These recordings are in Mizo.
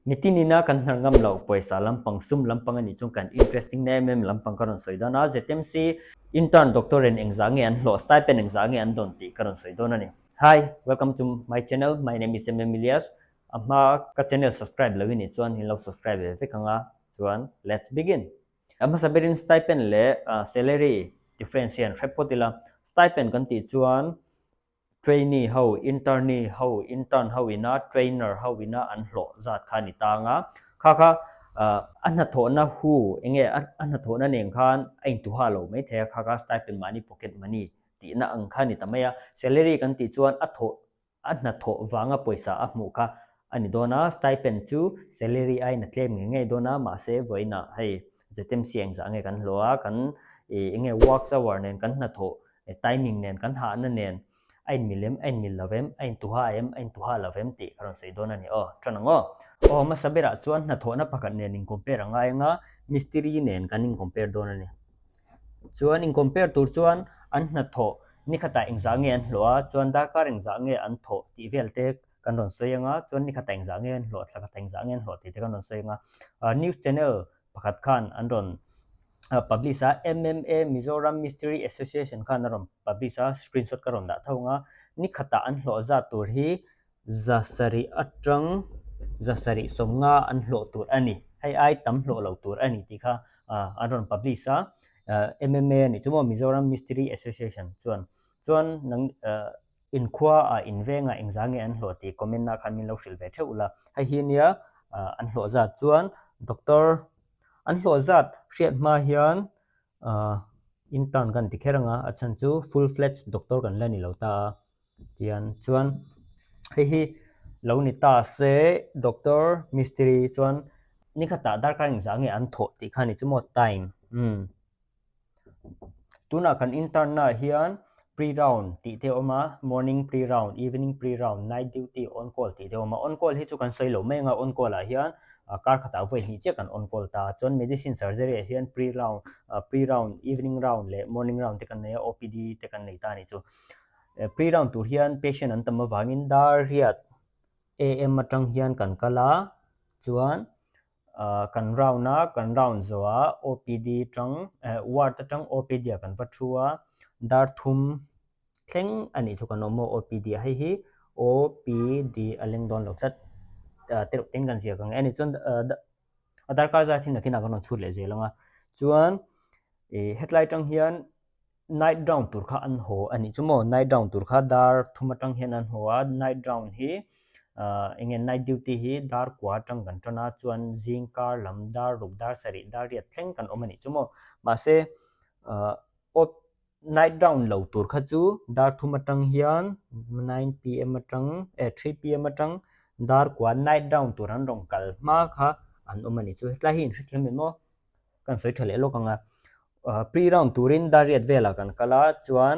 Mitin ina kan hnar ngam loh pawisa lampang sum lampang a nih chuan kan interesting na em em lampang ka rawn sawi dawn a, ZMC intern doctor in engzah nge an hlawh stipend engzah nge an dawn tih ka rawn sawi dawn a ni. Hi, welcome to my channel, my name is MM Elias. A hma ka channel subscribe lo i nih chuan in lo subscribe ve vek ang a, chuan let's begin. A hmasa berin stipend leh salary difference hi an hre phawt ila, stipend kan tih chuan Trainee ho, internee ho, intern ho ina trainer ho ina an hlawh zat kha a ni tang a. Kha kha a hnathawhna hu eng nge a hnathawhna nen khan a intuha lo mai thei a, kha kha stipend mahni pocket money tihna ang kha a ni ta mai a. Salary kan tih chuan a thawh a hnathawh vanga pawisa a hmuh kha a ni dawn a, stipend chu salary aiin a tlem ngei ngei dawn a, mahse vawiinah hei ZMC engzah nge kan hlawh a, kan ih eng nge works hour nen kan hnathawh timing nen kan hahna nen a inmil em a inmil lo em a intuha em a intuha lo em tih ka rawn sawi dawn a ni aw tan ang aw. Aw hmasa berah chuan hnathawhna pakhat nen in compare a ngai anga mistiri nen kan in compare dawn a ni. Chuan in compare tur chuan an hnathawh nikhatah engzah nge an hlawh a chuan darkar engzah nge an thawh tih vel te kan rawn sawi anga chuan nikhatah engzah nge an hlawh thla khatah engzah nge an hlawh tih te kan rawn sawi anga news channel pakhat khan an rawn publish a, MMA Mizoram Mistiri Association khan a rawn publish a, screenshot ka rawn dah tho ang a, ni khatah an hlawh zat tur hi zasarih atang zasarih sawmnga an hlawh tur a ni, hei ai tam hlawh lo tur a ni tih kha an rawn publish a, MMA a nih chu maw Mizoram Mistiri Association chuan, chuan nang Inkhua ah inveng ah engzah nge an hlawh tih comment ah khan min lo hrilh ve theuh la. Hei hi nia an hlawh zat chuan doctor an hlawh zat hriat hma hian intern kan ti kher anga a chhan chu full fledged doctor kan la ni lo ta a tian chuan hei hi lo ni ta se doctor mistiri chuan nikhatah darkar engzah nge an thawh tih kha ni chu maw time umm. Tunah kan intern naah hian pre round tih te a awm a, morning pre round, evening pre round, night duty, on call tih te a awm a. On call hi chu kan sawi lo mai ang a, on call ah hian kar khatah vawi hnih chiah kan on call ta a. Chuan medicine surgery ah hian pre round, pre round, evening round leh morning round te kan nei a, OPD te kan nei ta a nih chu. Pre round tur hian patient an tam avangin dar riat AM atang hian kan kal a, chuan ah kan round a kan round zawh a OPD tang eh ward atang OPD ah kan va thu a dar thum thleng a nih chu kan awm a OPD ah hei hi OPD a leng dawn lo tlat ah te reuh ten kan ziak ang e ani chuan ah a darkar zat hi nakinah kan rawn chhut leh zel ang a chuan ih hetlai tang hian. Night round tur kha an haw a nih chu maw night round tur kha dar thum atang hian an haw a night round hi ah eng nge night duty hi dar kua atang kan tan a chuan zing kar lam dar ruk dar sarih dar riat thleng kan awm a nih chu maw mahse ah aw night round lo tur kha chu dar thum atang hian nine pm atang eh three pm atang dar kua night round tur an rawn kal hma kha an awm a nih chu hetlai hi in hrethiam em aw. Kan sawi tha leh lawk ang a, pre round turin dar riat velah kan kal a, chuan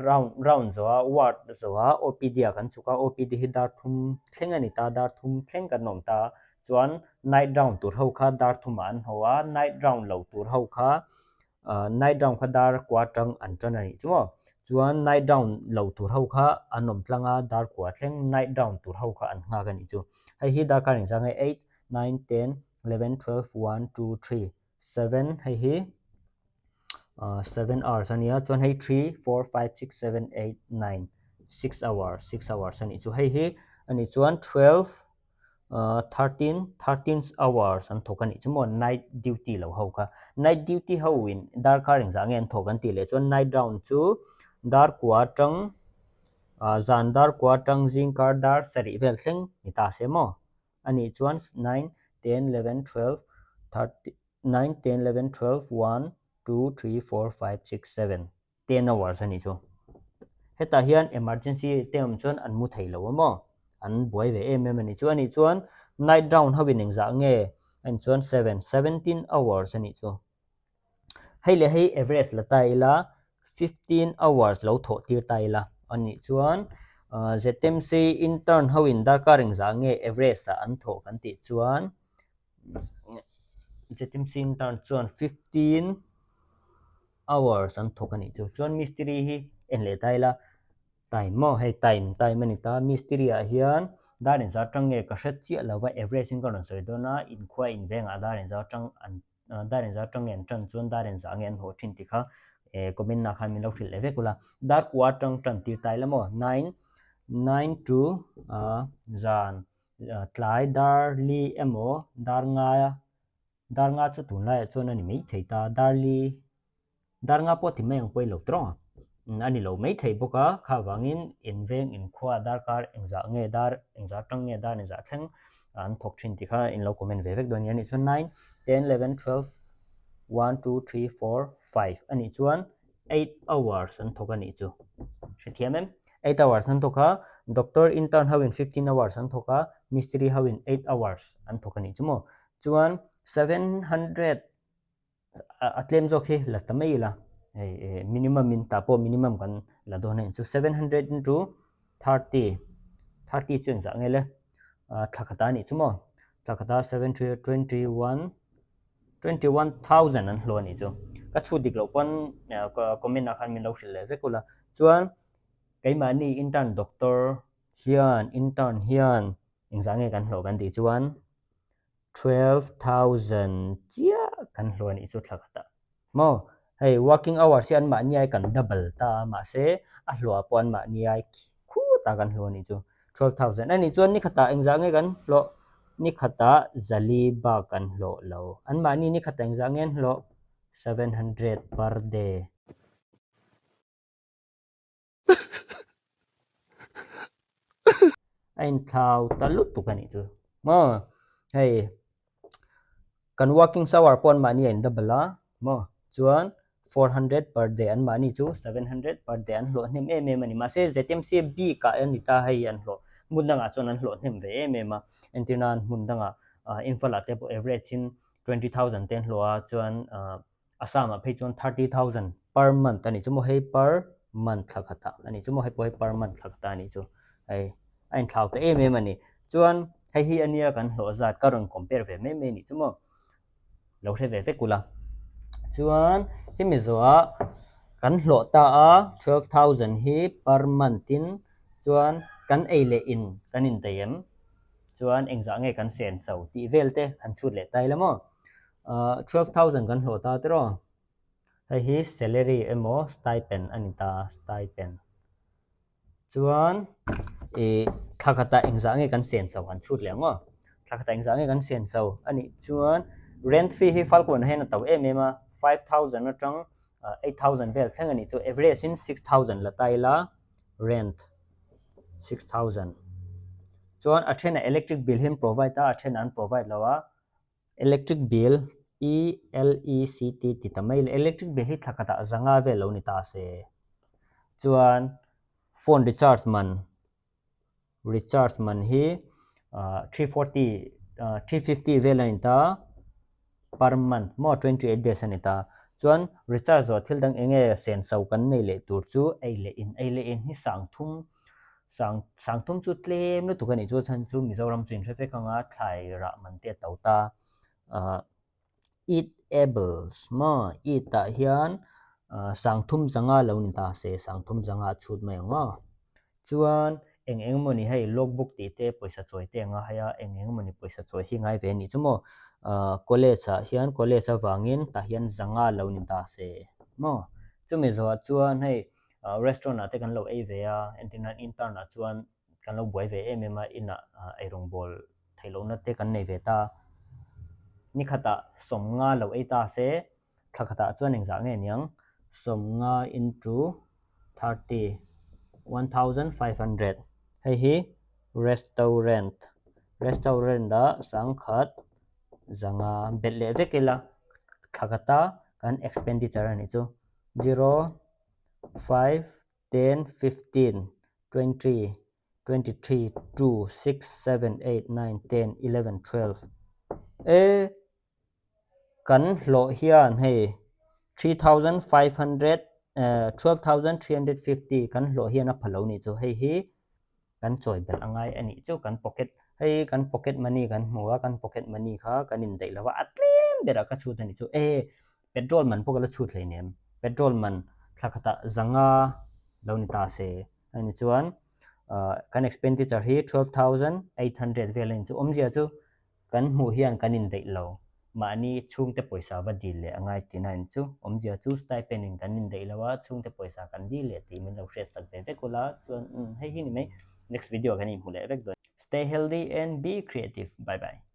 round round zawh a ward zawh a OPD ah kan chhuk a, OPD hi dar thum thleng a ni ta, dar thum thleng kan awm ta, chuan night round tur ho kha dar thumah an haw a, night round lo tur ho kha night round kha dar kua atang an tan a nih chu maw, chuan night round lo tur ho kha an awm tlang a, dar kua thleng night round tur ho kha an nghak a nih chu, hei hi darkar engzah nge eight nine ten 11 12 1 2 3 7 hei hi 7 hours ania chuan hei 3 4 5 6 7 8 9 6 hours 6 hours ani chu hei hi ani chuan 12 13 13 hours an thawk ani chu maw night duty lo ho kha night duty ho in darkar engzah nge an thawk an tih leh chuan night round chu dar kua atang zan dar kua atang zingkar dar sarih vel thleng ni ta se maw. A nih chuan nine, ten, eleven, twelve, thirty, nine, ten, eleven, twelve, one, two, three, four, five, six, seven, ten hours a nih chu. Hetah hian emergency te awm chuan an mu thei lo a maw? An buai ve em em a nih chu. A nih chuan night round ho in engzah nge? A nih chuan seven, 17 hours a nih chu. Hei leh hei average la ta ila 15 hours lo thawh tir ta ila a nih chuan ZMC intern ho in darkar engzah nge average ah an thawh kan tih chuan ZMC intern chuan 15 hours an thawk a nih chu. Chuan mistiri hi en leh ta ila time maw hei time time a ni ta mistiri ah hian. Dar inzah atang nge ka hre chiah lo va, average in ka rawn sawi dawn a, inkhua invengah dar inzah atang an dar inzah atang nge an tan chuan dar inzah nge an haw thin tih kha comment ah khan min lo hrilh leh vek ula. Dar kua atang tan tir ta ila maw nine nine to zan tlai dar li emaw dar nga dar nga chu tunlaiah chuan a ni maithei ta dar li Dar nga pawh ti mai ang pawh i lo tawng a, a ni lo mai thei bawk a, kha vangin inveng inkhua darkar engzah nge dar engzah atang nge dar engzah thleng an thawk thin tih kha in lo comment ve vek dawn nia. Anih chuan nine, ten, eleven, twelve, one, two, three, four, five anih chuan eight hours an thawk anih chu. Hrethiam em? Eight hours an thawk a, doctor intern ho in 15 hours an thawk a, mistiri ho in eight hours an thawk anih chu maw. Chuan 700 a tlem zawk hi la ta mai ila hei eh minimum in tah pawh minimum kan la dawn a ni chu 700 into 30 30 chu engzah nge le ah thla khat a nih chu maw thla khat a 721 21000 an hlawh a nih chu ka chhut dik loh pawn comment ah khan min lo hrilh leh vek ula chuan keimahni intern doctor hian intern hian engzah nge kan hlawh kan tih chuan 12,000 chiah kan hlawh a nih chu thla khatah maw hei working hours hi anmahni ai kan double ta a mahse a hlawhah pawh anmahni ai khutah kan hlawh a nih chu 12,000 a nih chuan ni khatah engzah nge kan hlawh ni khatah zali bak kan hlawh lo anmahni ni khatah engzah nge an hlawh 700 per day. A inthlau ta lutuk a nih chu maw hei kan working hour pawh anmahni a in double a maw chuan 400 per day anmahni chu 700 per day an hlawh hnem em em a ni mahse ZMC bik ah a ni ta hei an hlawh hmun dangah chuan an hlawh hnem ve em em a entir nan hmun dangah Imphal ah te pawh average in 20,000 te an hlawh a chuan Assam ah phei chuan 30,000 per month a nih chu maw hei per month thla khatah a nih chu maw hei pawh hei per month thla khatah a nih chu hei a inthlau ta em em a ni chuan hei hi ania kan hlawh zat ka rawn compare ve mai mai a nih chu maw lo hre ve vek ula chuan hemi zawhah kan hlawh ta a 12,000 hi per month in chuan kan ei leh in kan indaih em chuan engzah nge kan sen chho tih vel te han chhut leh ta ila maw. 12,000 kan hlawh ta tiraw hei hi salary emaw stipend a ni ta stipend chuan ih thla khatah engzah nge kan sen chho han chhut leh ang aw thla khatah engzah nge kan sen chho a nih chuan rent fee hi falkawn hian a to em em a 5,000 atang 8,000 vel thleng a nih chu average in 6,000 la ta ila rent 6,000 chuan a thenah electric bill hi an provide a a thenah an provide lo a. Electric bill, ELECT ti ta mai le, electric bill hi thla khatah zanga vel lo ni ta se. Chuan phone recharge man, recharge man hi 340, 350 vel a ni ta per month maw 28 days a ni ta. Chuan recharge zawh thil dang eng nge senso kan nei leh tur chu ei leh in, ei leh in hi sangthum Sang Sangthum chu tlem lutuk a nih chu a chhan chu Mizoram chu inhre vek anga thlai rah man te a to ta. Ahh eat apples maw eat ah hian ahh Sangthum zanga lo ni ta se Sangthum zanga a chhut mai ang maw. Chuan eng eng emaw ni hei log book tih te pawisa chawi te anga hei a eng eng emaw ni pawisa chawi hi ngai ve a nih chu maw. Ahh college ah hian college avangin tah hian zanga lo ni ta se maw. Chumi zawhah chuan hei Restaurant ah te kan lo ei ve a, entir nan intern ah chuan kan lo buai ve em em a, inah eirawngbawl theih lohna te kan nei ve ta. Nikhatah sawmnga lo ei ta se, thla khatah chuan engzah nge niang? Sawmnga into 30, 1500. Hei hi restaurant, restaurant ah sangkhat zanga belh leh vek ila thla khata kan expenditure a nih chu zero. 5, 10, 15, 20, 23, 2, 6, 7, 8, 9, 10, 11, 12 e kan hlawh hian hei 3500 12350 kan hlawh hian a pha lo nih chu hei hi kan chawi belh a ngai a nih chu kan pocket hei kan pocket money kan hmu a kan pocket money kha kan indaih lo va a tlem berah ka chhut a nih chu e petrol man pawh ka la chhut hleinem petrol man thla khatah zanga lo ni ta se a ni chuan. Kan expenditure hi 12,800 vel a ni chu. Awmzia chu kan hmuh hian kan indaih lo. Mahni chhungte pawisa va dil leh a ngai tihna a ni chu. Awmzia chu stipend in kan indaih lo a, chhungte pawisa kan dil leh tih min lo hriatsak ve vek ula chuan umm hei hi ni mai. Next video ah kan inhmu leh vek dawn. Stay healthy and be creative. Bye bye.